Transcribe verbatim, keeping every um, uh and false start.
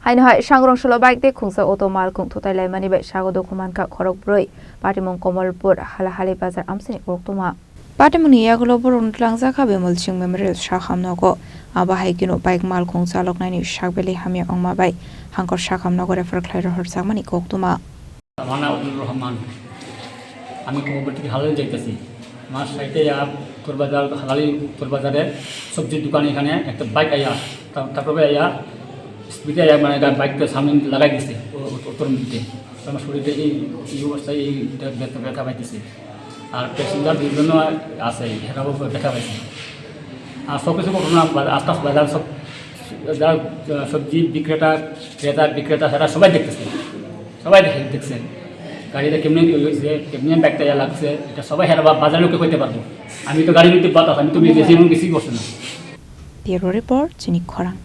Aino hai sangrong solo bike tei khungsa auto malkhung thutai laimani bai sago dukhu mankha khorok brwi. Patimung Komolpur Halahali bazar amsini koktwma. Patimungni yagulo borokno twlangjakha Bimol Singh Memorial Sakham nogo. Abo hai kheno bike malkhung chaloknaini sak belai hamya wngma bai hangkor Sakham nogo refer khlai rohorjakmani koktwma. আমার নাম আব্দুর রহমান। আমি কমলপুর থেকে হালালি যাইতেছি। আমার সাইডে ইয়া উত্তর বাজার, হালালি উত্তর বাজারে সবজির দোকানে এখানে একটা বাইক আইয়া, তা-, তারপরে আইয়া স্পিডে আইয়া মানে গা-, বাইকটা সামনে লাগাই দিছে ও-, ও-, অটোর মধ্যে। তো আমার শরীরে এই, এই অবস্থায় এই ব্যথা, ব্যথা পাইতেছি। আর প্যাসেঞ্জার দুইজনও আছে, এরাও ব্যথা পাইছে। আর সব কিছু ঘটনা বা-, আশপাশ বাজার সব যা, আহ, সবজি বিক্রেতা, ক্রেতা, বিক্রেতা, তারা সবাই দেখতেছে, সবাই দেখে, দেখছে। গাড়িটা কেমনে হয়েছে, কেমনে ব্যাগটা ইয়া লাগছে, এটা সবাই হেরা বা-, বাজারের লোকে কইতে পারবো। আমি তো গাড়ির মধ্যে বাতাস, আমি তো নিজে জীবন কিছুই করছি না। Bureau Report, Chini Khorang.